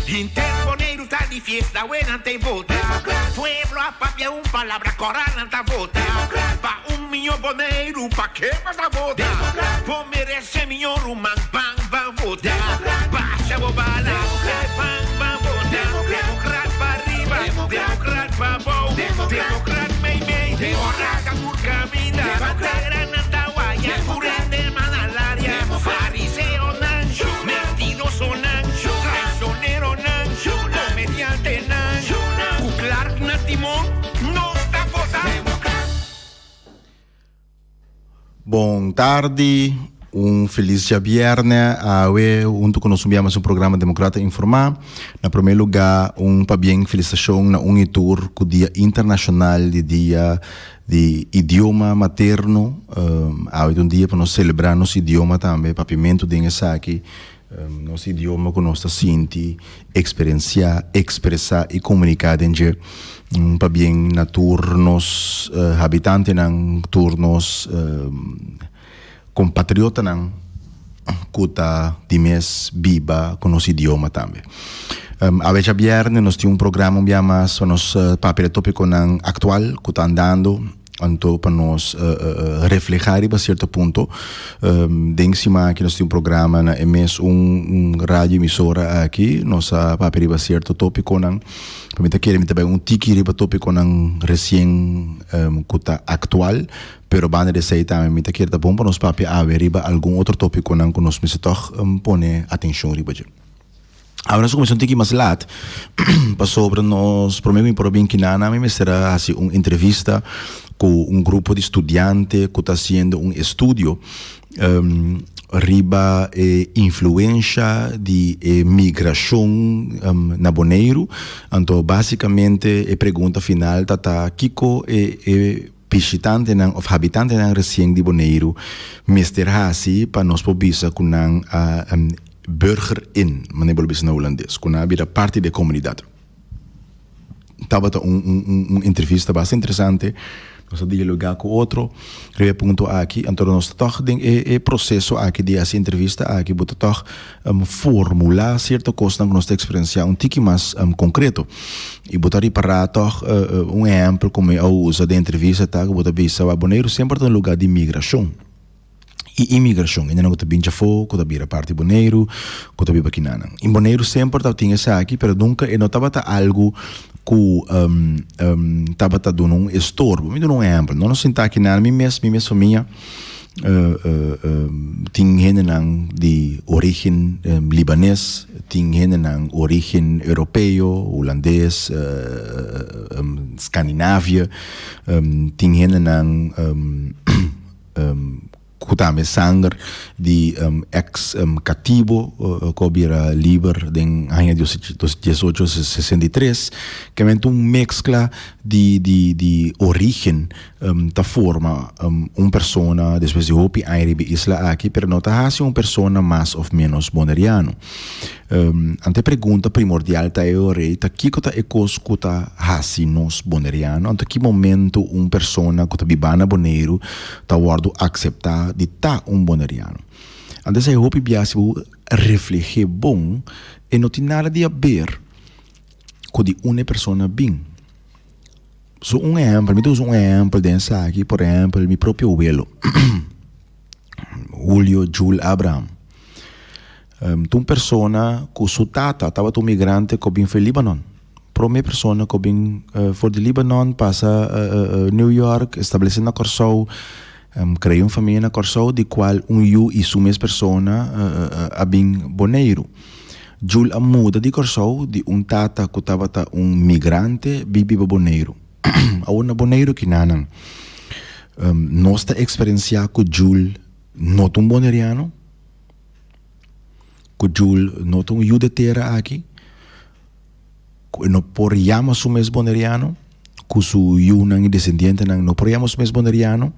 Henter Boneiru ta di fiesta awe nan ta vota. Pueblo a papia un palabra kora nan ta vota. Pa un miño Boneiru pa ke bo ta vota? Bo merese miño ruman ban ban vota. Basha bo bala ban ban vota. Demokrat pa riba demokrat pa bou demokrat mei mei ora ta tur kaminda. Bandera nan ta waya tur hende man alaria. Fariseonan mentirosonan traicioneronan comediantenan cu Clark na timon nos ta vota. Bon tardi, un felis djabièrnè. Awe huntu ku nos un bia mas un programa Demokrata Informá. Na promé lugá un pabien felisitashon na un i tur ku Dia Internashonal di Dia di Idioma Materno. Awe ta un dia pa nos selebrá nos idioma tambe, papiamentu den esaki. Nos idioma ku nos ta sinti, eksperensiá, ekspresá i komuniká den dje. Pabien na tur nos habitantenan, tur nos kompatriotanan ku ta di mes biba ku nos idioma tambe. Awe djabièrnè nos tin un programa un bia mas pa nos papia di topikonan aktual ku ta andando. Anto pa nos refleha riba cierto punto. Den siman aki nos tin un programa na e mes un radio emisora aki. Nos a papia riba cierto topiconan. Pa mi ta kere mi ta bai un tiki riba topiconan recien cu ta actual. Pero banda di esey tambe mi ta kere ta bon pa nos papia awe riba algun otro topiconan cu nos mester tog pone atencion riba dje. Awe nos a kuminsá un tiki mas lat pasobra nos promé ku mi por a bin kinana mi mester a hasi un entrevista ku un grupo di studiante ku ta hasiendo un estudio riba e influensha di e migrashon na Boneiru. Anto basikamente e pregunta final ta ta kiko e Bishitantenan òf habitantenan resien di Boneiru mester hasi pa nos por bisa ku nan a burger in, manera bo lo bisa na hulandes, ku nan a bira parti di e komunidat. Tabata un un entrevista basta interesante, nos a dialogá ku otro riba e punto aki, anto nos ta tòg den e e proseso aki di hasi entrevista aki bo ta tòg formulá sierto kosnan ku nos ta eksperensiá un tiki mas konkreto. I bo ta ripará tòg un ehèmpel ku mi a usa den entrevista ta ku bo ta bisa wak Boneiru semper ta un lugá di migrashon i imigrashon. Hendenan ku ta bin djafó, ku ta bira parti Boneiru, ku ta biba kinanan. I Boneiru semper tabatin esaki pero nunka e no tabata algu ku tabata duna un estorbo. Mi duna un ehèmpel, no nos sinta akinan mi mes, mi mes famia. Tin hendenan di origen libanes, tin hendenan origen europeo, hulandes, Scandinavië, tin hendenan ku tambe sanger di ex katibo ku a bira liber den aña diesocho sesenta i tres, kementi un meskla di origen ta forma un persona despues di hopi aña riba e isla aki, pero no ta hasi un persona mas of menos boneriano. Anto e pregunta primordial ta e ora ei ta kiko ta e kos ku ta hasi nos boneriano? Anto ki momento un persona ku ta biba na Boneiru ta wòrdu akseptá di ta un boneriano? Anto esei hopi bia si bo refleh'é bon e no tin nada di haber ku di un e persona bin. So un ehempel, mi ta usa un ehempel den esaki, por ehempel mi propio welo, Julio Jul Abraham, ta un persona ku su tata tabata un migrante ku a bin for di Libanon. Prome persona ku a bin for di Libanon pasa New York, establese na Kòrsou, krea un famia na Kòrsou di kual un yu i su mes persona a bin Boneiru. Jul a muda di Kòrsou di un tata ku tabata un migrante bi biba Boneiru. Awor na Boneiru kinanan nos ta eksperensiá ku Jul no ta un boneriano, ku Jul no ta un yu de tera aki, ku e no por yama su mes boneriano, ku su yunan i desendientenan no por yama su mes boneriano.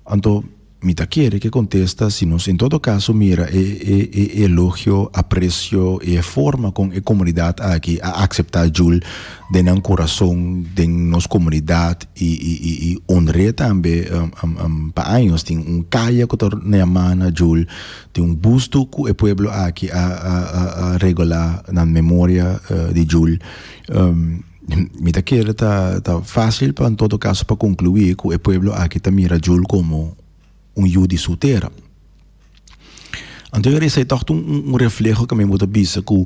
Anto. Mi ta kere ku e kontesta si nos en todo kaso mira e e e elogio, apresio i e forma kon e komunidat aki a akseptá Jul den nan kurason, den nos komunidat i i i i honr'é tambe pa años. Tin un kaya ku ta yamá na Jul, tin un busto ku e pueblo aki a a a regolá na memoria di Jul. Mi ta kere ta ta fácil pa en todo caso pa concluí cu e pueblo aki ta mira Jul como un yu di su tera. Anto yo esei tòg ta un un refleho ku mi bo ta bisa ku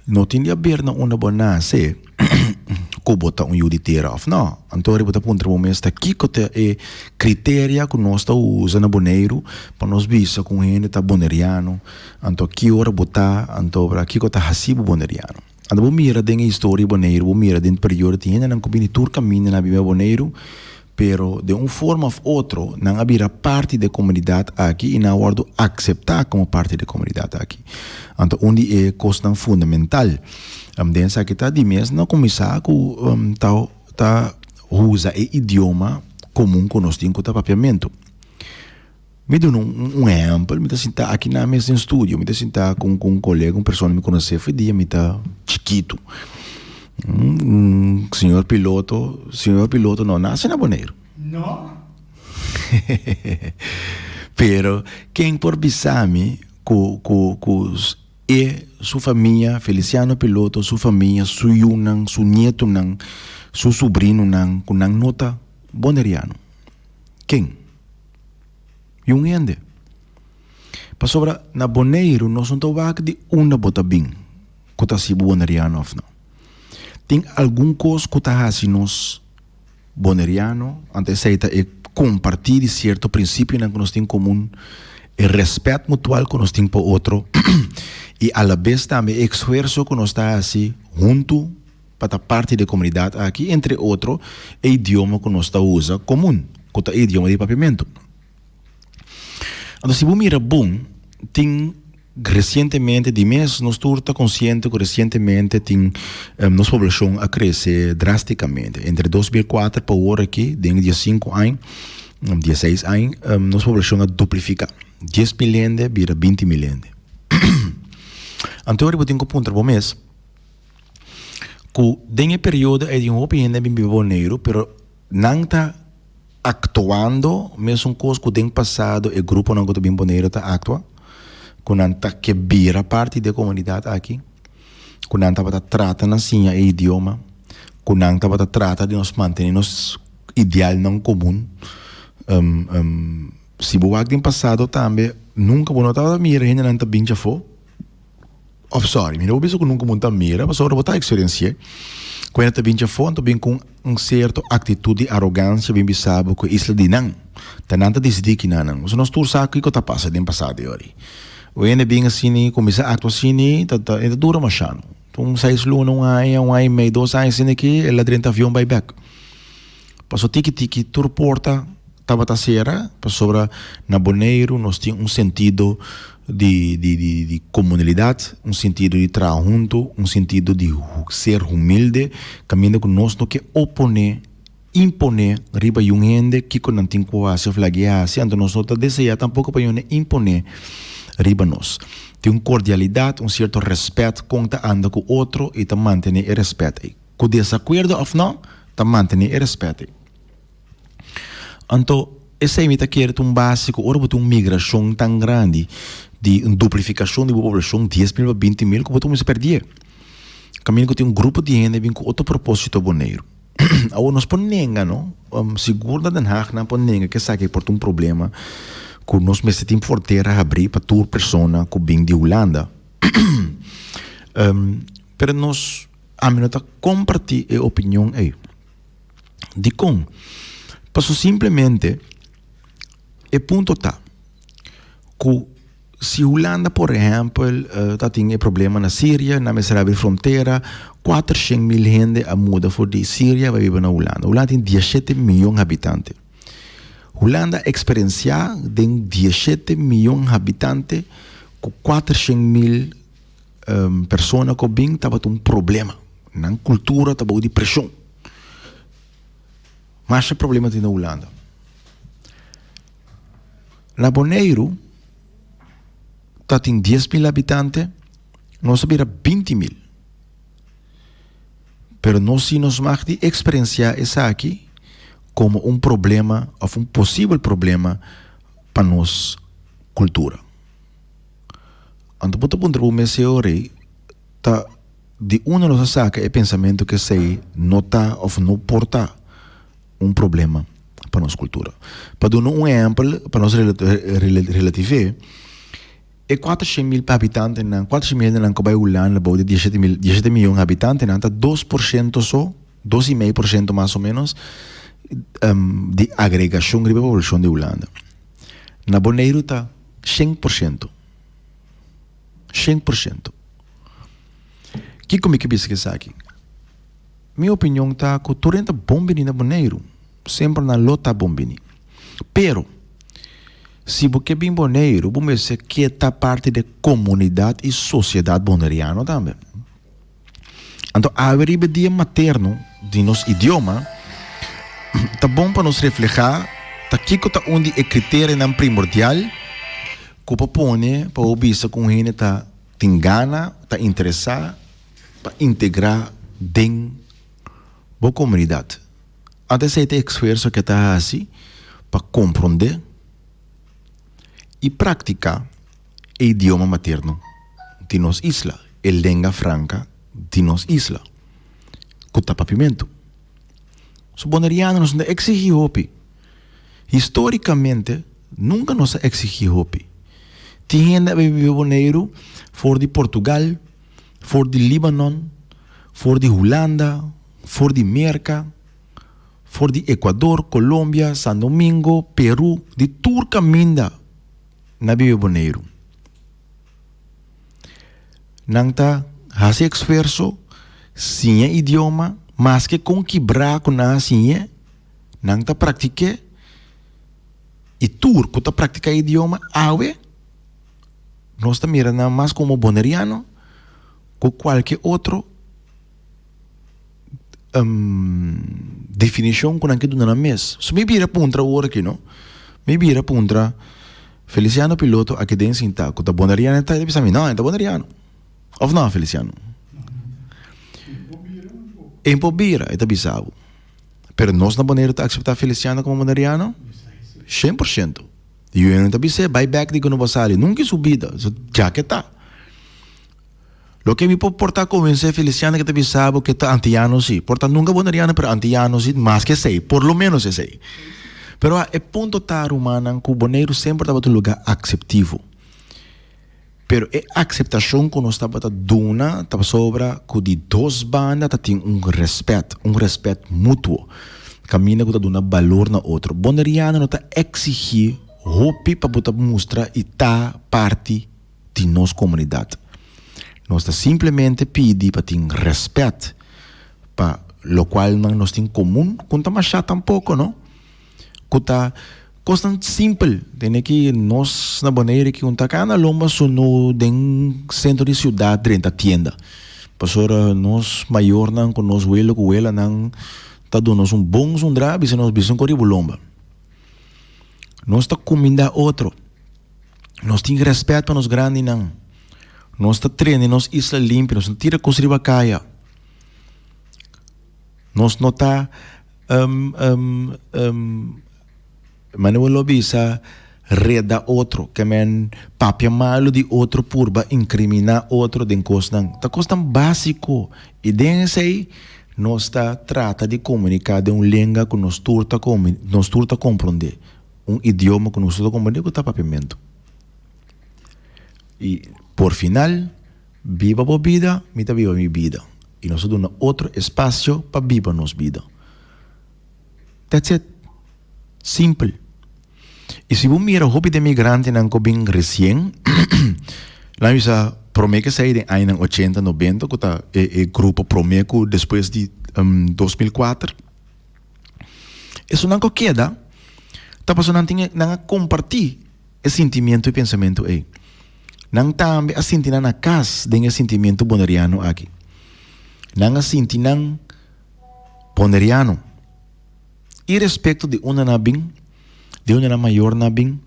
no tin di haber na unda bo a nase ku bo ta un yu di tera òf nò. Anto bo ta puntra bo mes ta kiko ta e kriteria ku nos ta usa na Boneiru pa nos bisa ku un hende ta boneriano, anto ki ora bo ta, anto kiko ta hasi bo boneriano. Anda bo mira den e historia di Boneiru, bo mira den periodo tin hendenan ku bini tur kaminda na biba Boneiru, pero den un forma òf otro nan a bira parti di e komunidat aki i nan a wòrdu akseptá komo parti di e komunidat aki. Anto un di e kosnan fundamental den esaki ta di mes no kuminsá ku ta ta usa e idioma komun ku nos tin ku ta papiamentu. Mi duna un ehèmpel, mi ta sinta aki na mes den studio, mi ta sinta ku un kolega, un persona mi konosé for dia mi ta chikitu. Un señor piloto, señor piloto no nase na Boneiru. No. Pero ken por bisa mi ku ku ku e su famia, Feliciano Piloto, su famia, su yunan, su nietonan, su subrinonan, ku nan no ta boneriano? Ken? I un hende. Pasobra na Boneiru nos no ta wak di unda bo ta bin ku ta hasi bo boneriano òf no. Tin algun kos ku ta hasi nos boneriano, anto esei ta e kompartí di sierto prinsipionan ku nos tin komun, e rèspèt mutual ku nos tin pa otro i alabes tambe e esfuerso ku nos ta hasi huntu pa ta parti di e komunidat aki, entre otro e idioma ku nos ta usa komun, ku ta e idioma di papiamentu. Anto si bo mira bon, tin resientemente, di mes nos tur ta konsiente ku resientemente tin nos poblashon a krese drástikamente. Entre 2004 pa awor aki, den diesinku aña, dieseis aña, nos poblashon a duplifiká. 10.000 hende bira 20.000 hende. Anto bo tin ku puntra bo mes, ku den e periodo ei tin hopi hende a bin biba Boneiru pero nan ta aktuando mesun kos ku den pasado e gruponan ku ta bin Boneiru ta aktua, ku nan ta ke bira parti di e komunidat aki, ku nan tabata trata na siña e idioma, ku nan tabata trata di nos mantene nos idealnan komun. Si bo wak den pasado tambe nunka bo no tabata mira hendenan ta bin djafó. Of sorry, mi no por bisa ku nunka bo ta mira, pasobra bo ta eksperensi'é. Ku hende ta bin djafó, nan ta bin ku un sierto aktitut di arogansia bin bisa bo ku e isla di nan. Ta nan ta disidí kina nan. Pasobra nos tur sa kiko ta pasa den pasado yori. Un hende bin asina, kuminsá aktua asina, ta ta e ta dura masha no. Un seis luna, un aña, un aña i mei, dos aña asina aki, el a drenta avion bai bèk. Paso tiki tiki tur porta tabata sera pasobra na Boneiru nos tin un sentido di di di di komunalidat, un sentido di traha huntu, un sentido di ser humilde, kaminda ku nos no ke oponé, imponé riba yun hende kiko nan tin ku hasi òf lag'é hasi, anto nos no ta deseá tampoko pa yun hende imponé riba nos. Tin un kordialidat, un sierto rèspèt kon ta anda ku otro i ta mantené e rèspèt ei. Ku desakuerdo òf nò, ta mantené e rèspèt ei. Anto, esei mi ta kere ta un base ku ora bo tin un migrashon tan grandi, di un duplifikashon di bo poblashon, 10.000 pa 20.000, ku bo ta kuminsá pèrdí. Kaminda ku tin un grupo di hende bin ku otro propósito Boneiru. Awor nos por nenga no, sigur na Den Haag nan por nenga ku esaki por ta un problema ku nos mester tin frontera habrí pa tur persona ku bin di Hulanda. Pero nos. Ami no ta kompartí e opinion ei. Dikon? Paso simplemente e punto ta ku si Hulanda por ehèmpel ta tin e problema na Siria, nan mester abri frontera, 400.000 hende a muda for di Siria bai biba na Hulanda. Hulanda tin 17 miyon habitante. Hulanda a eksperensiá den 17 miyon habitante ku 400.000 Persona ku bin tabata un problema. Nan kultura ta bou di preshon. Masha problema tin na Hulanda. Na Boneiru ta tin 10.000 habitante, nos a bira 20.000. Pero nos si nos mag di eksperensiá esaki komo un problema òf un posibel problema pa nos kultura. Anto bo ta puntra bo mes e ora ei, ta di unda nos a saka e pensamentu ku esei no ta òf no por ta un problema pa nos kultura? Pa duna un ehèmpel pa nos relativ'é, e kuatershen mil habitantenan, kuatershen mil hendenan ku bai Hulanda bou di dieshete mil, dieshete mion habitantenan ta dos por shento so, dos i mei por shento mas o ménos, di agregashon riba e poblashon di Hulanda. Na Boneiru ta 100%. 100%. Kiko mi ke bisa ku esaki? Mi opinion ta ku tur hende ta bon bini na Boneiru. Semper nan lo ta bon bini. Pero, si bo ke bin Boneiru, bo mester ke ta parti di e komunidat i sosiedat boneriano tambe. Anto awe riba e dia materno di nos idioma, ta bon pa nos reflehá ta kiko ta un di e kriterianan primordial ku por pone pa bo bisa ku un hende ta tin gana, ta interesá pa integrá den bo komunidat. Anto esei ta e esfuerso ku e ta hasi pa komprondé i praktiká e idioma materno di nos isla, e lenga franka di nos isla, ku ta papimentu. So boneriano nos no ta eksigí hopi. Histórikamente nunka nos a eksigí hopi. Tin hende a bin biba Boneiru for di Portugal, for di Libanon, for di Hulanda, for di Merka, for di Ecuador, Colombia, San Domingo, Peru, di tur kaminda na biba Boneiru. Nan ta hasi esfuerso, siña idioma, maske kon kibrá ku nan a siñ'é, nan ta praktik'é i tur ku ta praktiká idioma awe nos ta mira nan mas komo boneriano ku kualke otro definishon ku nan ke duna nan mes. So mi bira puntra awor aki no, mi bira puntra Feliciano Piloto aki den sinta ku ta boneriano e ta bisa mi no e ta boneriano of no Feliciano? E por bira e ta bisa bo pero nos na Boneiru ta aksepta Feliciano komo boneriano? 100% Yu ta bis'é bai bek di ku no bo sali nunka in su bida ya ke ta. Loke mi por por ta konvensé Feliciano ke ta bisa bo ke ta antiano si. Por ta nunka boneriano pero antiano si mas ke esei, por lo menos esei. Pero e punto ta rumannan ku Boneiru semper tabata un lugá akseptivo. Pero e akseptashon ku nos tabata duna ta pasobra ku di dos banda ta tin un rèspèt, un rèspèt mutuo. Kaminda ku ta duna balor na otro. Boneriano no ta eksigí hopi pa bo ta mustra i ta parti di nos komunidat. Nos ta simplemente pidi pa tin rèspèt pa lokualnan nos tin komun, ku no ta mashá tampoko no, ku ta kosnan simpel. Tene ki nos na Boneiru ki un ta kana lomba sunú den sentro di siudat drenta tienda. Pasobra nos mayornan ku nos welo ku welanan ta duna nos un bon zundra bisa nos bisa un koribu lomba. Nos ta kumindá otro. Nos tin rèspèt pa nos grandinan. Nos ta trene nos isla limpi, nos no tira kos riba kaya. Nos no ta manera bo lo bisa reda otro, ke men papia malu di otro purba inkriminá otro den kosnan. Ta kosnan básiko i den esei nos ta trata di komuniká den un lenga ku nos tur ta nos tur ta komprondé. Un idioma ku nos tur ta komprendé ku ta papiamentu. I por final, biba bo bida, mi ta biba mi bida. I nos ta duna otro espasio pa biba nos bida. That's it. Simpel. I si bo mira hopi den migrantenan ku bin resien, nan bisa promé ku esei den añanan ochenta, nobenta ku ta e e grupo promé ku despues di 2004, Esunnan ku keda ta pasobra nan tin nan a kompartí e sintimiento i pensamentu ei. Nan tambe a sinti nan na kas den e sintimiento boneriano aki. Nan a sinti nan boneriano irespekto di unda nan a bin, di unda nan mayornan a bin.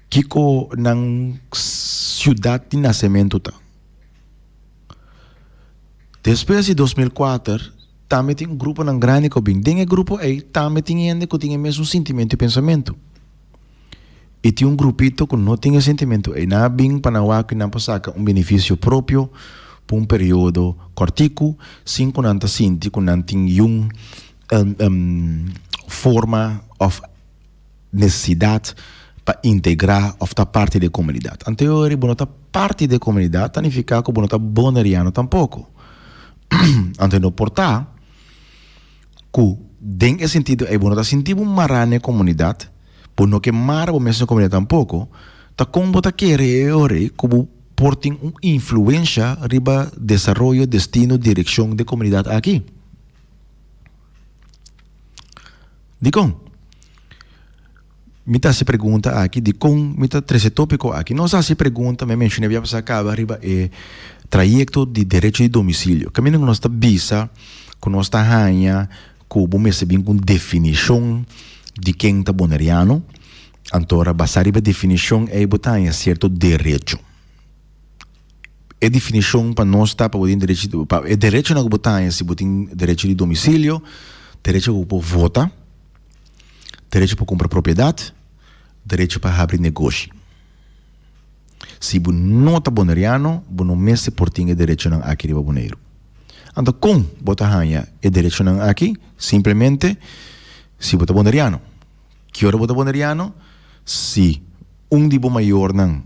Kiko nan siudat di nasementu ta. Despues di 2004 tambe tin un gruponan grandi ku a bin. Den e grupo ei tambe tin hende ku tin e mesun sintimentu i pensamentu. I tin un grupito ku no tin e sintimentu ei. Nan a bin pa nan wak i nan por saka un benefisio propio pa un periodo kòrtiku sin ku nan ta sinti ku nan tin yun forma òf nesesidat pa integrá òf ta parti di e komunidat. Anto e ora bo no ta parti di e komunidat ta nifiká ku bo no ta boneriano tampoko. Anto e no por ta ku den e sentido ei bo no ta sinti bo mará na e komunidat, bo no ke mara bo mes na e komunidat tampoko, ta kon bo ta kere e ora ei ku bo por tin un influensha riba desaroyo, destino, direkshon di e komunidat aki? Dikon? Mi ta hasi pregunta aki, dikon mi ta trese topiko aki? Nos a hasi pregunta, mi a menshoná bia pasá kaba riba e trayekto di derecho di domisilio. Kaminda ku nos ta bisa ku nos ta haña ku bo mester bin ku un definishon di ken ta boneriano, anto ora basá riba e definishon ei bo ta haña sierto derecho. E definishon pa nos ta pa bo tin derecho di, pa e derechonan ku bo ta haña si bo tin derecho di domisilio, derecho ku bo por vota, derecho pa kumpra propiedat, derecho pa habri negoshi. Si bo no ta boneriano, bo no mester por tin e derechonan aki riba Boneiru. Anto kon bo ta haña e derechonan aki? Simplemente si bo ta boneriano. Ki ora bo ta boneriano? Si un di bo mayornan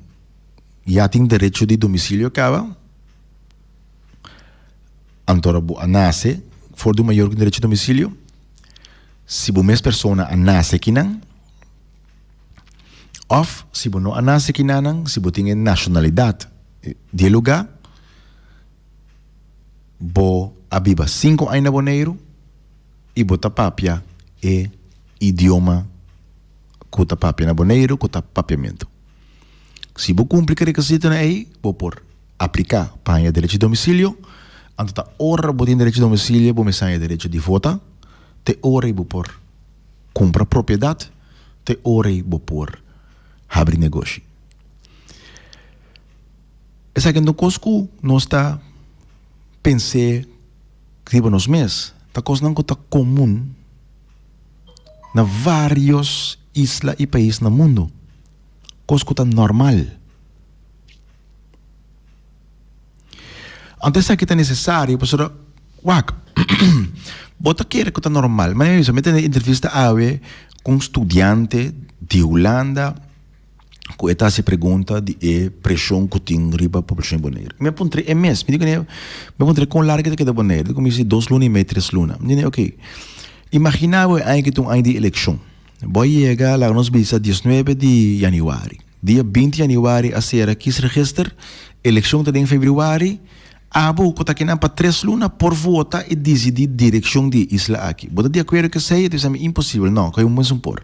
ya tin derecho di domicilio caba, anto ora bo a nace for di un mayor cu tin derecho di domicilio, si bo mes persona a nace akinan, of si bo no a nace akinanan, si bo tin e nacionalidad di e lugar, bo a biba cinco aña na Boneiru y bo ta papia e idioma ku ta papia na Boneiru ku ta papiamentu. Si bo kumpli ku e rekisitonan ei, bo por apliká pa haña derecho di domisilio. Anto ta ora bo tin derecho di domisilio bo mester haña derecho di vota, te ora ei bo por kumpra propiedat, te ora ei bo por habri negoshi. Esaki no kos ku nos ta pens'é riba nos mes, ta kosnan ku ta komun. Na varios isla y pais na mundo, cos cu ta normal. Anto esaki ta necesario pasobra, wak, bo ta kere cu ta normal. Manera mi bisa, mi tene entrevista awe cu un studiante di Hulanda cu e ta haci pregunta di e presion cu tin riba poblacion di Bonaire. Mi a puntra e mes, mi di cune, mi a puntra con largo e ta keda Bonaire, di cu mi si dos luna y mei, tres luna. Mi di ok, imagina bo e aña aki ta un aña di eleccion, bo a yega laga nos bisa diesnuebe di januari, dia binti januari a cera kiesregister, eleccion ta den februari, abo cu ta kinan pa tres luna por vota y dicidi direccion di e isla aki. Bo ta di acuerdo cu esey? E ta bisa mi imposibel, no, cu e un mes un por.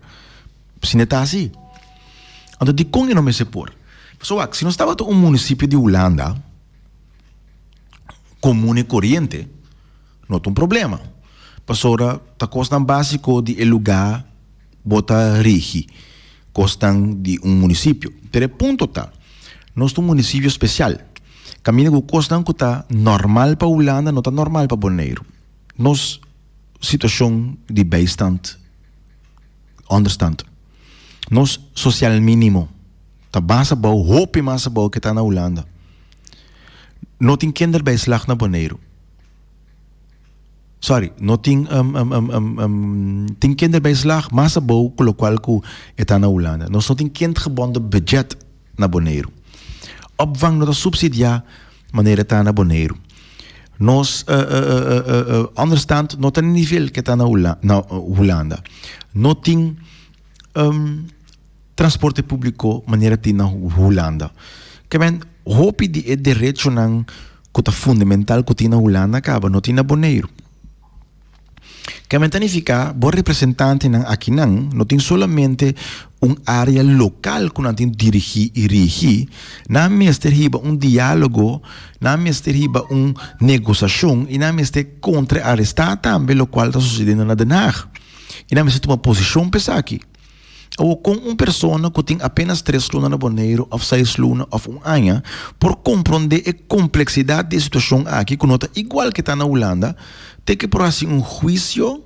Si no ta asi, anto dikon e no mester por? Pasobra wak, si nos tabata un munisipio di Hulanda komun i koriente, no ta un problema. Pasobra ta kosnan básiko di e lugá bo ta rigi, kosnan di un munisipio. Pero e punto ta, nos ta un munisipio spesial. Kaminda ku kosnan ku ta normal pa Hulanda no ta normal pa Boneiru. Nos situashon di bijstand. Onderstand. Nos social minimo ta mas abou, hopi mas abou ke ta na Hulanda. No tin kinderbijslag na Boneiru. Sorry, no tin tin kinderbijslag mas abou ku lokual ku e ta na Hulanda. Nos no tin kindgebonden budget na Boneiru. Opvang no ta subsidiá manera ta na Boneiru. Nos onderstand no ta na nivel ke ta na Hulanda. No tin transporte públiko manera tin na Hulanda. Ke men hopi di e derechonan ku ta fundamental ku tin na Hulanda kaba no tin na Boneiru. Kende ta nifiká bo representantenan akinan no tin solamente un área lokal ku nan tin dirigí i rigi, nan mester hiba un diálogo, nan mester hiba un negosiashon i nan mester kontraarestá tambe lokual ta susediendo na Den Haag. I nan mester tuma posishon pa esaki. Awor kon un persona ku tin apenas tres luna na Boneiru òf seis luna òf un aña por komprondé e kompleksidat di e situashon aki ku no ta igual ke ta na Hulanda te ke por hasi un huisio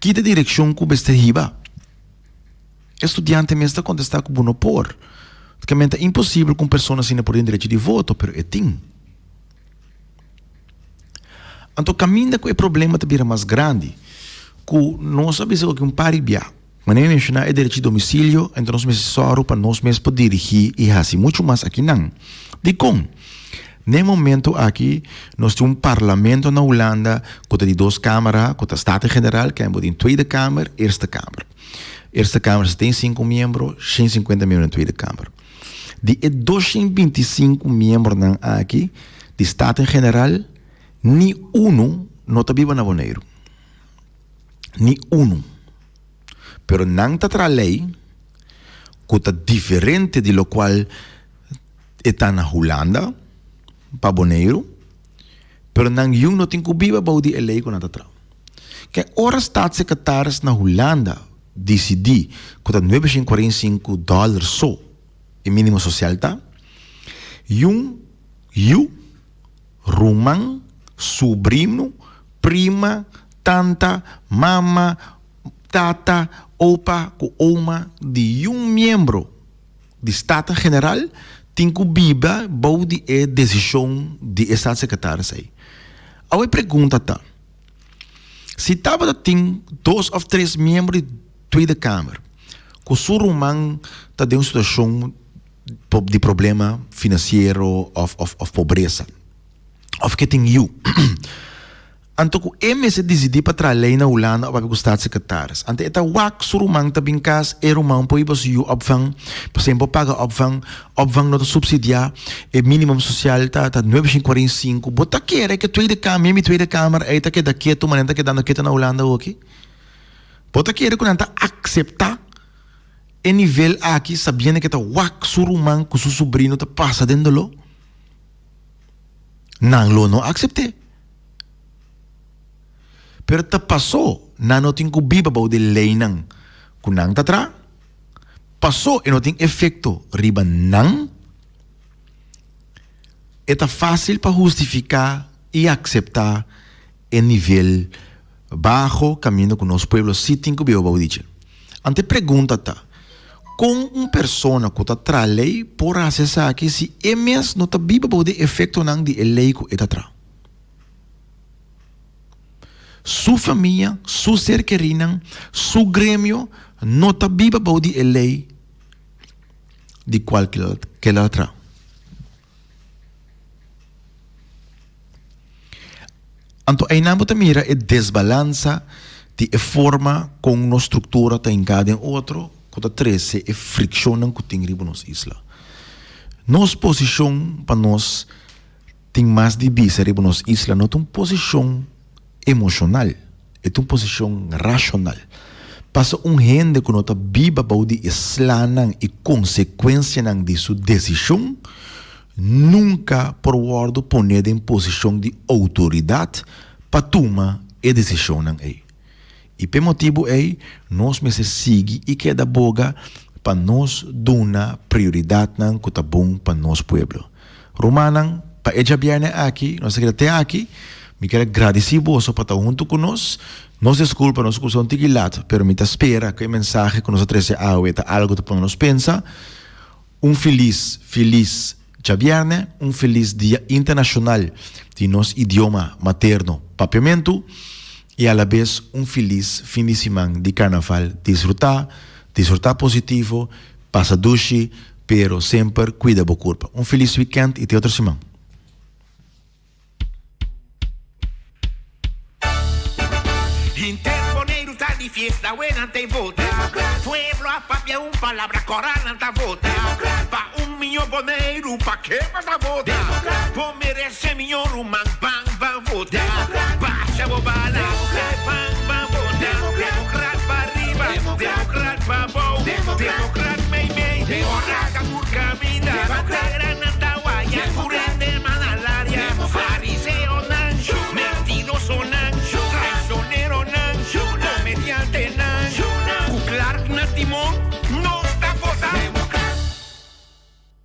ki ta direkshon ku mester hiba? E studiante mes ta kontestá ku bo no por. Praktikamente ta imposibel ku un persona asina por tin derecho di voto, pero e tin. Anto kaminda ku e problema ta bira mas grandi, ku nos a bisa ku un par di bia, manera mi menshoná e derecho di domisilio, anto nos mester sòru pa nos mes por dirigí i hasi muchu mas akinan. Dikon? Na e momento aki nos tin un parlamento na Hulanda ku ta di dos kámara, ku ta Staten-Generaal, ku bo tin Tweede Kamer, Eerste Kamer. Eerste Kamer 75 miembro, 150 miembro na Tweede Kamer. Di e 225 miembronan aki di Staten-Generaal, ni unu no ta biba na Boneiru. Ni unu. Pero nan ta traha lei ku ta diferente di lokual e ta na Hulanda pa Boneiru, pero nan yun no tin ku biba bou di e lei ku nan ta traha. Ke ora Staatssecretaris na Hulanda disidí ku ta 945 dòler so e mínimo sosial ta, yun yu, ruman, subrino, prima, tanta, mama, tata, opa ku oma di yun miembro di Staten-Generaal tin ku biba bou di e desishon di e Staatssecretaris ei. Awe e pregunta ta, Si tabata tin dos of tres miembro di Tweede Kamer ku su ruman ta den un situashon di problema finansiero of of pobresa of ke tin yu anto ku e mester disidí pa traha lei na Hulanda of papia ku Staatssecretaris anto e ta wak su ruman ta bin kas e ruman por hiba su yu opvang pasobra e por paga opvang. Opvang no ta subsidiá, e minimum sosial ta ta 945. Bo ta kere ke Tweede Kamer, mi mi Tweede Kamer ei ta keda ketu manera ta kedando ketu na Hulanda awoki? Bo ta kere ku nan ta akseptá e nivel aki sabiendo ke ta wak su ruman ku su subrino ta pasa den doló? Nan lo no aksept'é. Pero ta pasó nan no tin ku biba bou di leinan ku nan ta traha. Pasó e no tin efekto riba nan, e ta fásil pa hustifiká i akseptá e nivel baho kaminda ku nos pueblo sí tin ku biba bou di dje. Anto e pregunta ta, kon un persona ku ta traha lei por hasi esaki si e mes no ta biba bou di efektonan di e lei ku e ta traha? Su famia, su ser kerinan, su gremio no ta biba bou di e lei di kual kel a traha. Anto einan bo ta mira e desbalansa di e forma kon nos struktura ta hinká den otro ku ta trese e frikshonnan ku tin riba nos isla. Nos posishon pa nos. Tin mas di bisa riba nos isla no ta un posishon emoshonal, e ta un posishon rashonal. Pasa un hende ku no ta biba bou di e slanan i konsekuensianan di su desishon, nunka por wòrdu poné den posishon di outoridat pa tuma e desishonnan ei. I p'e motibu ei nos mester sigui i keda boga pa nos duna prioridatnan ku ta bon pa nos pueblo. Rumannan, pa e djabièrnè aki nos ta keda te aki. Mi kier a gradisí boso pa ta huntu ku nos. Nos diskulpa, nos a kusa un tiki lat, pero mi ta spera ku e mensahe ku nos a trese awe ta algu ta pone nos pensa. Un felis, felis djabièrnè, un felis Dia Internashonal di nos idioma materno Papiamentu i alabes un felis fin di siman di Karnaval. Disfrutá, disfrutá positivo, pasa dushi, pero semper kuida bo kurpa. Un felis wikènt i te otro siman. Henter Boneiru ta di fiesta we nan ta vota. Pueblo a papia un palabra kora nan ta vota. Pa un miño Boneiru pa ke bo ta vota? Bo merese miño ruman ban ban vota. Basha bo bala ban ban vota. Demokrat pa riba demokrat pa bou.